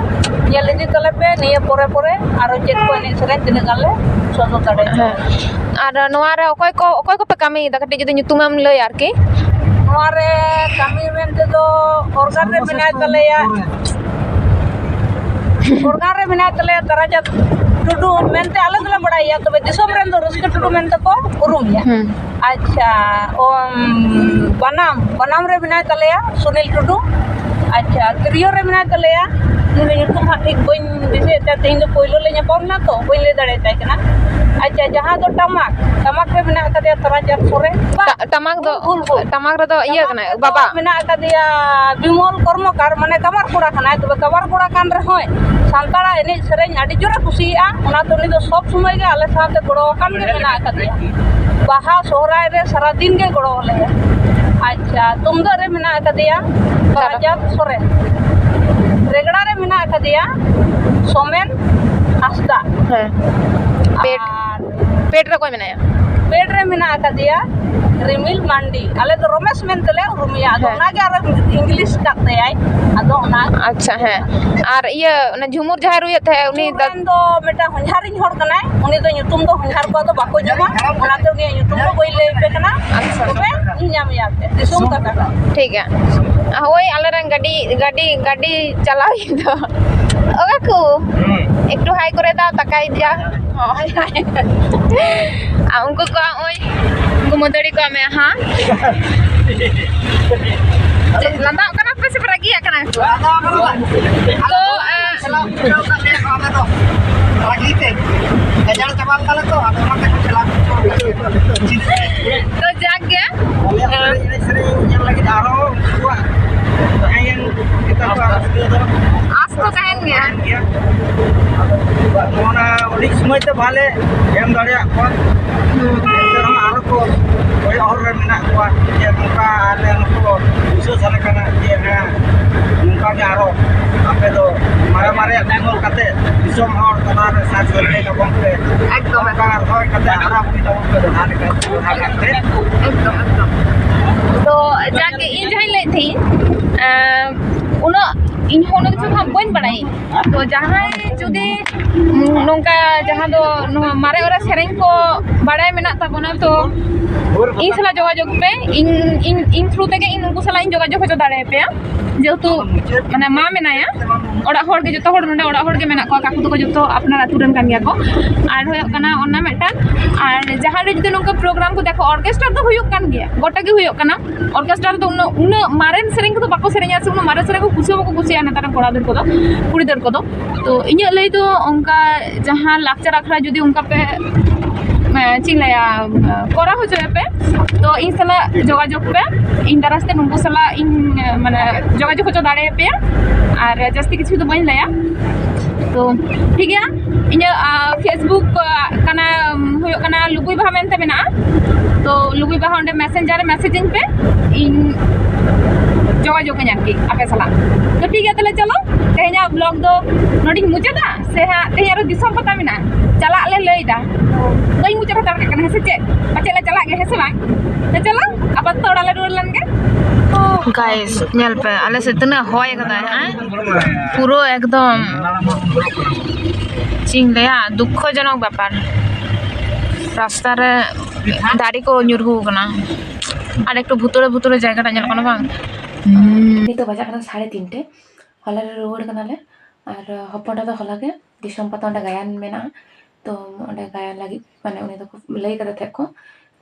ᱧᱮᱞ ᱤᱫᱤ ᱛᱟᱞᱮ ᱯᱮ᱾ ᱱᱤᱭᱟᱹ ᱯᱚᱨᱮ ᱯᱚᱨᱮ ᱟᱨᱚ ᱪᱮᱫ ᱠᱚ ᱮᱱᱮᱡ ᱥᱮᱨᱮᱧ ᱛᱤᱱᱟᱹᱜ ᱜᱟᱱ ᱞᱮ ᱥᱚᱫᱚᱨ ᱫᱟᱲᱮᱭᱟᱜᱼᱟ᱾ ᱦᱮᱸ᱾ ᱟᱨ ᱱᱚᱣᱟ ᱨᱮ ᱚᱠᱚᱭ ᱠᱚ, ᱚᱠᱚᱭ ᱠᱚᱯᱮ ᱠᱟᱹᱢᱤᱭᱮᱫᱟ? ᱠᱟᱹᱴᱤᱡ ᱡᱩᱫᱤ ᱧᱩᱛᱩᱢᱮᱢ ᱞᱟᱹᱭᱟ ᱟᱨᱠᱤ᱾ ᱱᱚᱣᱟ ᱨᱮ ᱠᱟᱹᱢᱤ ᱢᱮᱱᱛᱮ ᱫᱚ ᱚᱨᱜᱟᱱ ᱨᱮ ᱢᱮᱱᱟᱭ ᱛᱟᱞᱮᱭᱟ, ᱚᱨᱜᱟᱱ ᱨᱮ ᱢᱮᱱᱟᱭ ᱛᱟᱞᱮᱭᱟ ᱛᱟᱨᱟᱪᱟᱸᱫᱽ ᱴᱩᱰᱩ ᱢᱮᱱᱛᱮ ᱟᱞᱮ ᱫᱚᱞᱮ ᱵᱟᱲᱟᱭᱟ, ᱛᱚᱵᱮ ᱫᱤᱥᱚᱢ ᱨᱮᱱ ᱫᱚ ᱨᱟᱹᱥᱠᱟᱹ ᱴᱩᱰᱩ ᱢᱮᱱᱛᱮ ᱠᱚ ᱩᱨᱩᱢᱮᱭᱟ᱾ ᱦᱩᱸ᱾ ᱟᱪᱪᱷᱟ, ᱚ, ᱵᱟᱱᱟᱢ, ᱵᱟᱱᱟᱢ ᱨᱮ ᱢᱮᱱᱟᱭ ᱛᱟᱞᱮᱭᱟ ᱥᱩᱱᱤᱞ ᱴᱩᱰᱩ᱾ ᱟᱪᱪᱷᱟ, ᱛᱤᱨᱭᱳ ᱨᱮ ᱢᱮᱱᱟᱭ ᱛᱟᱞᱮᱭᱟ, ᱩᱱᱤ ᱧᱩᱛᱩᱢ ᱦᱟᱸᱜ ᱴᱷᱤᱠ ᱵᱟᱹᱧ ᱫᱤᱥᱟᱹᱭᱮᱫ ᱛᱟᱭᱟ, ᱛᱮᱦᱮᱧ ᱫᱚ ᱯᱳᱭᱞᱳ ᱞᱮ ᱧᱟᱯᱟᱢ ᱮᱱᱟ ᱛᱚ, ᱵᱟᱹᱧ ᱞᱟᱹᱭ ᱫᱟᱲᱮᱭᱟᱛᱟᱭ ᱠᱟᱱᱟ᱾ ᱟᱪᱪᱷᱟ, ᱡᱟᱦᱟᱸ ᱫᱚ ᱴᱟᱢᱟᱠ, ᱴᱟᱢᱟᱠ ᱨᱮ ᱢᱮᱱᱟᱜ ᱟᱠᱟᱫᱮᱭᱟ ᱛᱟᱨᱟᱪᱟᱸᱫᱽ ᱥᱚᱨᱮᱱ᱾ ᱵᱟ, ᱴᱟ-, ᱴᱟᱢᱟᱠ ᱫᱚ, ᱵᱷᱩᱞ, ᱵᱷᱩᱞ, ᱵᱷᱩᱞ᱾ ᱴᱟᱢᱟᱠ ᱨᱮᱫᱚ ᱤᱭᱟᱹ ᱴᱟᱢᱟᱠ ᱠᱟᱱᱟᱭ, ᱨᱮᱫᱚ ᱵᱟᱵᱟ᱾ ᱢᱮᱱᱟᱜ ᱟᱠᱟᱫᱮᱭᱟ ᱵᱤᱢᱚᱞ ᱠᱚᱨᱢᱚᱠᱟᱨ, ᱢᱟᱱᱮ ᱠᱟᱢᱟᱨ ᱠᱚᱲᱟ ᱠᱟᱱᱟᱭ, ᱛᱚᱵᱮ ᱠᱟᱢᱟᱨ ᱠᱚᱲᱟ ᱠᱟᱱ ᱨᱮᱦᱚᱸᱭ ᱥᱟᱱᱛᱟᱲᱟᱜ ᱮᱱᱮᱡ ᱥᱮᱨᱮᱧ ᱟᱹᱰᱤ ᱡᱳᱨᱮ ᱠᱩᱥᱤᱭᱟᱜᱼᱟ, ᱚᱱᱟᱛᱮ ᱩᱱᱤ ᱫᱚ ᱥᱚᱵ ᱥᱚᱢᱚᱭ ᱜᱮ ᱟᱞᱮ ᱥᱟᱶᱛᱮ ᱜᱚᱲᱚ ᱟᱠᱟᱱ ᱜᱮ ᱢᱮᱱᱟᱜ ᱟᱠᱟᱫᱮᱭᱟ᱾ ᱵᱟᱦᱟ ᱥᱚᱦᱨᱟᱭ ᱨᱮ ᱥᱟᱨᱟᱫᱤᱱ ᱜᱮ ᱜᱚᱲᱚ ᱟᱞᱮᱭᱟ᱾ ᱟᱪᱪᱷᱟ, ᱛᱩᱢᱫᱟᱹᱜ ᱨᱮ ᱢᱮᱱᱟᱜ ᱟᱠᱟᱫᱮᱭᱟ ᱛᱟᱨᱟᱪᱟᱸᱫᱽ ᱥᱚᱨᱮᱱ, ᱨᱮᱜᱽᱲᱟ ᱨᱮ ᱢᱮᱱᱟᱜ ᱟᱠᱟᱫᱮᱭᱟ ᱥᱳᱢᱮᱱ ᱦᱟᱸᱥᱫᱟ᱾ ᱦᱮᱸ᱾ ᱯᱮᱴ, ᱟᱨ ᱯᱮᱴ ᱨᱮ ᱚᱠᱚᱭ ᱢᱮᱱᱟᱭᱟ? ᱯᱮᱴ ᱨᱮ ᱢᱮᱱᱟᱜ ᱟᱠᱟᱫᱮᱭᱟ ᱨᱤᱢᱤᱞ ᱢᱟᱱᱰᱤ᱾ ᱟᱞᱮ ᱫᱚ ᱨᱚᱢᱮᱥ ᱢᱮᱱᱛᱮᱞᱮ ᱩᱨᱩᱢᱮᱭᱟ, ᱟᱫᱚ ᱦᱮᱸ᱾ ᱚᱱᱟᱜᱮ ᱟᱨᱚ ᱤᱝᱞᱤᱥ ᱠᱟᱜ ᱛᱟᱭᱟᱭ, ᱟᱫᱚ ᱚᱱᱟ᱾ ᱟᱪᱪᱷᱟ, ᱦᱮᱸ᱾ ᱟᱨ ᱤᱭᱟᱹ, ᱚᱱᱟ ᱡᱷᱩᱢᱩᱨ ᱡᱟᱦᱟᱸᱭ ᱨᱩᱭᱮᱫ ᱛᱟᱦᱮᱸᱫ, ᱩᱱᱤ ᱡᱷᱩᱢᱩᱨ ᱫᱚ ᱨᱮᱱ ᱫᱚ ᱢᱤᱫᱴᱟᱝ ᱦᱚᱧᱦᱟᱨᱤᱧ ᱦᱚᱲ ᱠᱟᱱᱟᱭ, ᱩᱱᱤ ᱫᱚ ᱧᱩᱛᱩᱢ ᱫᱚ ᱦᱚᱧᱦᱟᱨ ᱠᱚᱣᱟᱜ ᱫᱚ ᱵᱟᱠᱚ ᱧᱟᱢᱟ, ᱚᱱᱟᱛᱮ ᱩᱱᱤᱭᱟᱜ ᱧᱩᱛᱩᱢ ᱫᱚ ᱵᱟᱹᱧ ᱞᱟᱹᱭ ᱟᱯᱮ ᱠᱟᱱᱟ, ᱟᱪᱪᱷᱟ᱾ ᱛᱚᱵᱮ ᱧᱮᱞ ᱧᱟᱢᱮᱭᱟ ᱯᱮ, ᱫᱤᱥᱚᱢ ᱠᱟᱛᱷᱟ ᱠᱟᱱᱟ᱾ ᱴᱷᱤᱠ ᱜᱮᱭᱟ᱾ ᱦᱳᱭ, ᱟᱞᱮᱨᱮᱱ ᱜᱟᱹᱰᱤ, ᱜᱟᱹᱰᱤ, ᱜᱟᱹᱰᱤ ᱪᱟᱞᱟᱣᱤᱡ ᱫᱚ᱾ ᱚᱠᱟ ᱠᱚ? ᱦᱩᱸ᱾ ᱮᱠᱴᱩ ᱦᱟᱭ ᱠᱚᱨᱮ ᱫᱟᱣ ᱛᱟᱠᱟᱭ ᱡᱟ᱾ ᱦᱳᱭ, ᱦᱳᱭ᱾ ᱟᱨ ᱩᱱᱠᱩ ᱠᱚ ᱱᱚᱜᱼᱚᱭ, ᱩᱱᱠᱩ ᱢᱟᱹᱫᱟᱹᱲᱤ ᱠᱚ ᱢᱮ, ᱦᱟᱸ? ᱪᱮᱫ, ᱞᱟᱸᱫᱟᱜ ᱠᱟᱱᱟ ᱯᱮ ᱥᱮ ᱯᱮ ᱨᱟᱹᱜᱤᱭᱟᱜ ᱠᱟᱱᱟ? ᱛᱚ, ᱮ, ᱨᱟᱹᱜᱤ ᱛᱮ ᱜᱟᱡᱟᱲ ᱪᱟᱵᱟ ᱞᱮᱱᱟ ᱞᱮ ᱛᱚ, ᱟᱫᱚ ᱚᱱᱟᱛᱮ ᱠᱚ ᱪᱟᱞᱟᱣ ᱦᱚᱪᱚ ᱟᱠᱟᱫ ᱞᱮᱭᱟ᱾ ᱛᱚ, ᱡᱟᱠ ᱜᱮ᱾ ᱟᱞᱮᱭᱟᱜ ᱮᱱᱮᱡ ᱥᱮᱨᱮᱧ ᱧᱮᱞ ᱞᱟᱹᱜᱤᱫ ᱟᱨᱦᱚᱸ ᱩᱱᱠᱩᱣᱟᱜ ᱛᱟᱦᱮᱸᱭᱮᱱ ᱜᱮᱛᱟ ᱠᱚᱣᱟ ᱨᱟᱹᱥᱠᱟᱹ ᱫᱚ᱾ ᱟᱥ ᱛᱚ ᱛᱟᱦᱮᱱ ᱜᱮᱭᱟ᱾ ᱜᱮᱭᱟ᱾ ᱟᱫᱚ ᱚᱱᱟ ᱩᱰᱤᱡ ᱥᱚᱢᱚᱭ ᱛᱮ ᱵᱟᱞᱮ ᱮᱢ ᱫᱟᱲᱮᱭᱟᱜ ᱠᱚᱣᱟ᱾ ᱮᱱᱛᱮ ᱨᱮᱦᱚᱸ ᱟᱨᱚ ᱠᱚ ᱠᱚᱭᱚᱜ ᱦᱚᱨ ᱨᱮ ᱢᱮᱱᱟᱜ ᱠᱚᱣᱟ ᱡᱮ ᱱᱚᱝᱠᱟ ᱟᱞᱮ ᱱᱩᱠᱩ ᱵᱩᱡᱷᱟᱹᱣ ᱥᱟᱱᱟ ᱠᱟᱱᱟ ᱡᱮ ᱦᱮᱸ, ᱱᱚᱝᱠᱟ ᱜᱮ ᱟᱨᱚ ᱟᱯᱮ ᱫᱚ ᱢᱟᱨᱮ ᱢᱟᱨᱮᱭᱟᱜ ᱛᱩᱢᱟᱹᱞ ᱠᱟᱛᱮ ᱫᱤᱥᱚᱢ ᱦᱚᱲ ᱛᱟᱞᱟ ᱨᱮ ᱥᱟᱨ ᱥᱟᱹᱜᱩᱱ ᱛᱟᱵᱚᱱ ᱯᱮ᱾ ᱮᱠᱫᱚᱢ, ᱱᱚᱝᱠᱟ ᱨᱚᱦᱚᱭ ᱠᱟᱛᱮ ᱦᱟᱨᱟ ᱵᱩᱨᱩᱭ ᱛᱟᱵᱚᱱ ᱯᱮ ᱫᱚᱦᱲᱟ ᱞᱮᱠᱟ, ᱫᱚᱦᱲᱟ ᱠᱟᱛᱮ᱾ ᱮᱠᱫᱚᱢ, ᱮᱠᱫᱚᱢ᱾ ᱛᱚ ᱡᱟᱜᱮ ᱤᱧ ᱡᱟᱦᱟᱸᱧ ᱞᱟᱹᱭᱮᱫ ᱛᱟᱦᱮᱸᱧ, ᱮᱸ, ᱩᱱᱟᱹᱜ ᱤᱧ ᱦᱚᱸ ᱩᱱᱟᱹᱜ ᱠᱤᱪᱷᱩ ᱦᱟᱸᱜ ᱵᱟᱹᱧ ᱵᱟᱲᱟᱭᱟᱹᱧ᱾ ᱛᱚ ᱡᱟᱦᱟᱸᱭ ᱡᱩᱫᱤ, ᱩᱸ, ᱱᱚᱝᱠᱟ ᱡᱟᱦᱟᱸ ᱫᱚ ᱱᱚᱣᱟ ᱢᱟᱨᱮ ᱚᱨᱟ ᱥᱮᱨᱮᱧ ᱠᱚ ᱵᱟᱲᱟᱭ ᱢᱮᱱᱟᱜ ᱛᱟᱵᱚᱱᱟ, ᱛᱚ ᱤᱧ ᱥᱟᱞᱟᱜ ᱡᱳᱜᱟᱡᱳᱜᱽ ᱯᱮ᱾ ᱤᱧ, ᱤᱧ, ᱤᱧ through ᱛᱮᱜᱮ ᱤᱧ ᱩᱱᱠᱩ ᱥᱟᱞᱟᱜ ᱤᱧ ᱡᱳᱜᱟᱡᱳᱜᱽ ᱦᱚᱪᱚ ᱫᱟᱲᱮᱭᱟᱯᱮᱭᱟ, ᱡᱮᱦᱮᱛᱩ ᱢᱟᱱᱮ ᱢᱟ ᱢᱮᱱᱟᱭᱟ, ᱚᱲᱟᱜ ᱦᱚᱲ ᱜᱮ, ᱡᱚᱛᱚ ᱦᱚᱲ ᱱᱚᱰᱮ ᱚᱲᱟᱜ ᱦᱚᱲ ᱜᱮ ᱢᱮᱱᱟᱜ ᱠᱚᱣᱟ, ᱠᱟᱠᱩ ᱛᱟᱠᱚ ᱡᱚᱛᱚ ᱟᱯᱱᱟᱨ ᱟᱹᱛᱩ ᱨᱮᱱ ᱠᱟᱱ ᱜᱮᱭᱟ ᱠᱚ᱾ ᱟᱨ ᱦᱩᱭᱩᱜ ᱠᱟᱱᱟ ᱚᱱᱟ ᱢᱤᱫᱴᱟᱝ, ᱟᱨ ᱡᱟᱦᱟᱸ ᱨᱮ ᱡᱩᱫᱤ ᱱᱚᱝᱠᱟ program ᱠᱚ ᱫᱮᱠᱷᱚ, orchestra ᱫᱚ ᱦᱩᱭᱩᱜ ᱠᱟᱱ ᱜᱮᱭᱟ, ᱜᱚᱴᱟ ᱜᱮ ᱦᱩᱭᱩᱜ ᱠᱟᱱᱟ᱾ Orchestra ᱨᱮᱫᱚ ᱩᱱᱟᱹᱜ, ᱩᱱᱟᱹᱜ ᱢᱟᱨᱮᱱ ᱥᱮᱨᱮᱧ ᱠᱚᱫᱚ ᱵᱟᱠᱚ ᱥᱮᱨᱮᱧᱟ, ᱥᱮ ᱩᱱᱟᱹᱜ ᱢᱟᱨᱮ ᱥᱮᱨᱮᱧ ᱠᱚ ᱠᱩᱥᱤ ᱦᱚᱸ ᱵᱟᱠᱚ ᱠᱩᱥᱤᱭᱟᱜᱼᱟ ᱱᱮᱛᱟᱨ ᱨᱮᱱ ᱠᱚᱲᱟ ᱜᱤᱫᱟᱹᱨ ᱠᱚᱫᱚ, ᱠᱩᱲᱤ ᱜᱤᱫᱟᱹᱨ ᱠᱚᱫᱚ᱾ ᱛᱚ ᱤᱧᱟᱹᱜ ᱞᱟᱹᱭ ᱫᱚ ᱚᱱᱠᱟ ᱡᱟᱦᱟᱸ ᱞᱟᱠᱪᱟᱨ ᱟᱠᱷᱲᱟ ᱡᱩᱫᱤ ᱚᱱᱠᱟ ᱯᱮ, ᱮ, ᱪᱮᱫ ᱤᱧ ᱞᱟᱹᱭᱟ, ᱠᱚᱨᱟᱣ ᱦᱚᱪᱚᱭᱟᱯᱮ, ᱛᱚ ᱤᱧ ᱥᱟᱞᱟᱜ ᱡᱳᱜᱟᱡᱳᱜᱽ ᱯᱮ, ᱤᱧ ᱫᱟᱨᱟᱭ ᱛᱮ ᱱᱩᱠᱩ ᱥᱟᱞᱟᱜ ᱤᱧ, ᱮ, ᱢᱟᱱᱮ ᱡᱳᱜᱟᱡᱳᱜᱽ ᱦᱚᱪᱚ ᱫᱟᱲᱮᱭᱟᱯᱮᱭᱟ᱾ ᱟᱨ ᱡᱟᱹᱥᱛᱤ ᱠᱤᱪᱷᱩ ᱫᱚ ᱵᱟᱹᱧ ᱞᱟᱹᱭᱟ᱾ ᱛᱚ ᱴᱷᱤᱠ ᱜᱮᱭᱟ, ᱤᱧᱟᱹᱜ, ᱟ, Facebook, ᱟ, ᱠᱟᱱᱟ, ᱩᱢ, ᱦᱩᱭᱩᱜ ᱠᱟᱱᱟ ᱞᱩᱜᱩᱭ ᱵᱟᱦᱟ ᱢᱮᱱᱛᱮ ᱢᱮᱱᱟᱜᱼᱟ᱾ ᱛᱚ ᱞᱩᱜᱩᱭ ᱵᱟᱦᱟ ᱚᱸᱰᱮ Messenger ᱨᱮ message ᱟᱹᱧ ᱯᱮ, ᱤᱧ ᱡᱳᱜᱟᱡᱳᱜᱽ ᱟᱹᱧ ᱟᱨᱠᱤ ᱟᱯᱮ ᱥᱟᱞᱟᱜ᱾ ᱛᱚ ᱴᱷᱤᱠ ᱜᱮᱭᱟ, ᱛᱟᱦᱞᱮ ᱪᱚᱞᱚ ᱛᱮᱦᱮᱧᱟᱜ vlog ᱫᱚ ᱱᱚᱰᱮᱧ ᱢᱩᱪᱟᱹᱫᱟ, ᱥᱮ ᱦᱟᱸᱜ ᱛᱮᱦᱮᱧ ᱟᱨᱚ ᱫᱤᱥᱚᱢ ᱯᱟᱛᱟ ᱢᱮᱱᱟᱜᱼᱟ, ᱪᱟᱞᱟᱜ ᱞᱮ ᱞᱟᱹᱭᱫᱟ᱾ ᱵᱟᱹᱧ ᱢᱩᱪᱟᱹᱫ ᱦᱟᱛᱟᱲ ᱠᱟᱜ ᱠᱟᱱᱟ, ᱦᱮᱸ ᱥᱮ ᱪᱮᱫ? ᱯᱟᱪᱮᱫ ᱞᱮ ᱪᱟᱞᱟᱜ ᱜᱮ, ᱦᱮᱸ ᱥᱮ ᱵᱟᱝ? ᱛᱚ ᱪᱚᱞᱚ, ᱟᱯᱟᱛᱚᱛᱚ ᱚᱲᱟᱜ ᱞᱮ ᱨᱩᱣᱟᱹᱲ ᱞᱮᱱ ᱜᱮ᱾ Guys, ᱧᱮᱞ ᱯᱮ, ᱟᱞᱮ ᱥᱮᱫ ᱛᱤᱱᱟᱹᱜ ᱦᱚᱭ ᱠᱟᱫᱟᱭ, ᱦᱮᱸ? ᱯᱩᱨᱟᱹ ᱮᱠᱫᱚᱢ, ᱪᱮᱫ ᱤᱧ ᱞᱟᱹᱭᱟ, ᱫᱩᱠᱠᱷᱚᱡᱚᱱᱚᱠ ᱵᱮᱯᱟᱨ᱾ ᱨᱟᱥᱛᱟ ᱨᱮ ᱫᱟᱨᱮ ᱠᱚ ᱧᱩᱨᱦᱩ ᱠᱟᱱᱟ, ᱟᱨ ᱮᱠᱴᱩ ᱵᱷᱩᱛᱩᱲᱮ ᱵᱷᱩᱛᱩᱲᱮ ᱡᱟᱭᱜᱟ ᱴᱟᱜ ᱧᱮᱞᱚᱜ ᱠᱟᱱᱟ, ᱵᱟᱝ? ᱱᱤᱛᱚᱜ ᱵᱟᱡᱟᱜ ᱠᱟᱱᱟ ᱥᱟᱲᱮ ᱛᱤᱱᱴᱮ᱾ ᱦᱚᱞᱟ ᱞᱮ ᱨᱩᱣᱟᱹᱲ ᱠᱟᱱᱟᱞᱮ, ᱟᱨ ᱦᱚᱯᱚᱱ ᱫᱟᱫᱟ ᱦᱚᱞᱟ ᱜᱮ ᱫᱤᱥᱚᱢ ᱯᱟᱛᱟ ᱚᱸᱰᱮ ᱜᱟᱭᱟᱱ ᱢᱮᱱᱟᱜᱼᱟ, ᱛᱚ ᱚᱸᱰᱮ ᱜᱟᱭᱟᱱ ᱞᱟᱹᱜᱤᱫ, ᱢᱟᱱᱮ, ᱩᱱᱤ ᱫᱚᱠᱚ ᱞᱟᱹᱭ ᱠᱟᱫᱟ ᱛᱟᱦᱮᱸᱫ ᱠᱚ,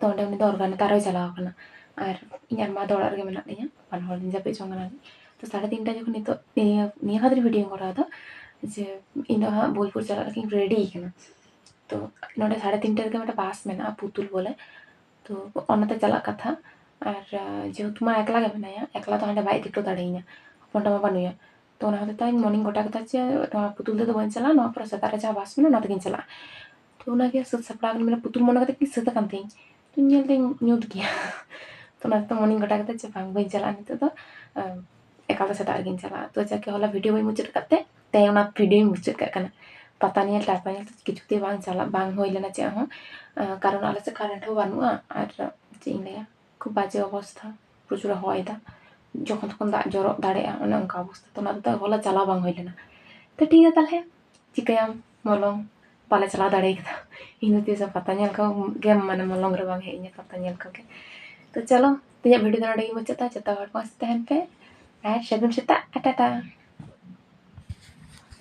ᱛᱚ ᱚᱸᱰᱮ ᱩᱱᱤ ᱫᱚ organizer ᱦᱚᱸᱭ ᱪᱟᱞᱟᱣ ᱠᱟᱱᱟ᱾ ᱟᱨ ᱤᱧ ᱟᱨ ᱢᱟ ᱫᱚ ᱚᱲᱟᱜ ᱨᱮᱜᱮ ᱢᱮᱱᱟᱜ ᱞᱤᱧᱟ, ᱵᱟᱱᱟ ᱦᱚᱲ ᱞᱤᱧ ᱡᱟᱹᱯᱤᱫ ᱡᱚᱝ ᱠᱟᱱᱟ᱾ ᱛᱚ ᱥᱟᱲᱮ ᱛᱤᱱᱴᱟ ᱡᱚᱠᱷᱚᱱ ᱱᱤᱛᱚᱜ ᱱᱤᱭᱟᱹ, ᱱᱤᱭᱟᱹ ᱠᱷᱟᱹᱛᱤᱨ video ᱤᱧ ᱠᱚᱨᱟᱣ ᱮᱫᱟ ᱡᱮ ᱤᱧ ᱫᱚ ᱦᱟᱸᱜ ᱵᱳᱞᱯᱩᱨ ᱪᱟᱞᱟᱜ ᱞᱟᱹᱜᱤᱫ ᱤᱧ ready ᱠᱟᱱᱟ᱾ ᱛᱚ ᱱᱚᱰᱮ ᱥᱟᱲᱮ ᱛᱤᱱᱴᱟ ᱨᱮᱜᱮ ᱢᱤᱫᱴᱮᱱ bus ᱢᱮᱱᱟᱜᱼᱟ, ᱯᱩᱛᱩᱞ ᱵᱚᱞᱮ, ᱛᱚ ᱚᱱᱟᱛᱮ ᱪᱟᱞᱟᱜ ᱠᱟᱛᱷᱟ᱾ ᱟᱨ, ᱟᱸ, ᱡᱮᱦᱮᱛᱩ ᱢᱟ ᱮᱠᱞᱟ ᱜᱮ ᱢᱮᱱᱟᱭᱟ, ᱮᱠᱞᱟ ᱫᱚ ᱦᱟᱸᱰᱮ ᱵᱟᱭ ᱤᱫᱤ ᱦᱚᱴᱚ ᱫᱟᱲᱮᱭᱤᱧᱟ, ᱦᱚᱯᱚᱱ ᱵᱟ ᱢᱟ ᱵᱟᱹᱱᱩᱭᱟ᱾ ᱛᱚ ᱚᱱᱟ ᱦᱚᱛᱮᱡ ᱛᱮ ᱤᱧ ᱢᱚᱱᱮᱧ ᱜᱚᱴᱟ ᱠᱮᱫᱟ ᱡᱮ ᱱᱚᱣᱟ ᱯᱩᱛᱩᱞ ᱛᱮᱫᱚ ᱵᱟᱹᱧ ᱪᱟᱞᱟᱜᱼᱟ, ᱱᱚᱣᱟ ᱯᱚᱨᱮ ᱥᱮᱛᱟᱜ ᱨᱮ ᱡᱟᱦᱟᱸ ᱵᱟᱥ ᱢᱮᱱᱟᱜᱼᱟ ᱚᱱᱟ ᱛᱮᱜᱤᱧ ᱪᱟᱞᱟᱜᱼᱟ᱾ ᱛᱚ ᱚᱱᱟᱜᱮ ᱥᱟᱹᱛ ᱥᱟᱯᱲᱟᱣ ᱠᱟᱱᱟ, ᱢᱟᱱᱮ ᱯᱩᱛᱩᱞ ᱢᱚᱱᱮ ᱠᱟᱛᱮ ᱜᱤᱧ ᱥᱟᱹᱛ ᱟᱠᱟᱱ ᱛᱤᱧ, ᱛᱚᱧ ᱧᱮᱞ ᱫᱟᱹᱧ ᱧᱩᱛ ᱜᱮᱭᱟ᱾ ᱛᱚ ᱚᱱᱟ ᱛᱮ ᱢᱚᱱᱮᱧ ᱜᱚᱴᱟ ᱠᱮᱫᱟ ᱡᱮ ᱵᱟᱝ, ᱵᱟᱹᱧ ᱪᱟᱞᱟᱜᱼᱟ ᱱᱤᱛᱚᱜ ᱫᱚ, ᱮᱠᱟᱞ ᱛᱮ ᱥᱮᱛᱟᱜ ᱨᱮᱜᱤᱧ ᱪᱟᱞᱟᱜᱼᱟ᱾ ᱛᱚ ᱡᱟᱠᱮ ᱦᱚᱞᱟ ᱵᱷᱤᱰᱤᱭᱳ ᱵᱟᱹᱧ ᱢᱩᱪᱟᱹᱫ ᱟᱠᱟᱫ ᱛᱮ ᱛᱮᱦᱮᱧ ᱚᱱᱟ ᱵᱷᱤᱰᱤᱭᱳᱧ ᱢᱩᱪᱟᱹᱫ ᱠᱟᱜ ᱠᱟᱱᱟ᱾ ᱯᱟᱛᱟ ᱧᱮᱞ ᱴᱟᱴᱟ ᱧᱮᱞ ᱫᱚ ᱠᱤᱪᱷᱩ ᱛᱮ ᱵᱟᱝ ᱪᱟᱞᱟᱜ, ᱵᱟᱝ ᱦᱩᱭ ᱞᱮᱱᱟ ᱪᱮᱫ ᱦᱚᱸ, ᱠᱟᱨᱚᱱ ᱟᱞᱮ ᱥᱮᱫ ᱠᱟᱨᱮᱱᱴ ᱦᱚᱸ ᱵᱟᱹᱱᱩᱜᱼᱟ᱾ ᱟᱨ ᱪᱮᱫ ᱤᱧ ᱞᱟᱹᱭᱟ, ᱠᱷᱩᱵ ᱵᱟᱡᱮ ᱚᱵᱚᱥᱛᱷᱟ, ᱯᱨᱚᱪᱩᱨ ᱦᱚᱭ ᱫᱟ, ᱡᱚᱠᱷᱚᱱ ᱛᱚᱠᱷᱚᱱ ᱫᱟᱜ ᱡᱚᱨᱚᱜ ᱫᱟᱲᱮᱭᱟᱜᱼᱟ, ᱚᱱᱮ ᱚᱱᱠᱟ ᱚᱵᱚᱥᱛᱷᱟ᱾ ᱛᱚ ᱚᱱᱟ ᱛᱮᱫᱚ ᱦᱚᱞᱟ ᱪᱟᱞᱟᱣ ᱵᱟᱝ ᱦᱩᱭ ᱞᱮᱱᱟ᱾ ᱛᱚ ᱴᱷᱤᱠ ᱜᱮᱭᱟ ᱛᱟᱦᱚᱞᱮ, ᱪᱤᱠᱟᱹᱭᱟᱢ, ᱢᱚᱞᱚᱝ ᱵᱟᱞᱮ ᱪᱟᱞᱟᱣ ᱫᱟᱲᱮ ᱠᱟᱫᱟ᱾ ᱤᱧ ᱫᱚ ᱛᱤᱥ ᱦᱚᱸ ᱯᱟᱛᱟ ᱧᱮᱞ ᱠᱚ ᱜᱮ ᱢᱟᱱᱮ ᱢᱚᱞᱚᱝ ᱨᱮ ᱵᱟᱝ ᱦᱮᱡ ᱤᱧᱟ ᱯᱟᱛᱟ ᱧᱮᱞ ᱠᱚᱜᱮ᱾ ᱛᱚ ᱪᱚᱞᱚ, ᱛᱮᱦᱮᱧᱟᱜ ᱵᱷᱤᱰᱤᱭᱳ ᱫᱚ ᱱᱚᱰᱮ ᱜᱮ ᱢᱩᱪᱟᱹᱫ ᱫᱟ᱾ ᱡᱚᱛᱚ ᱦᱚᱲ ᱢᱚᱡᱽ ᱛᱮ ᱛᱟᱦᱮᱱ ᱯᱮ ᱟᱨ ᱥᱟᱹᱜᱩᱱ ᱥᱮᱛᱟᱜ, ᱴᱟᱴᱟ᱾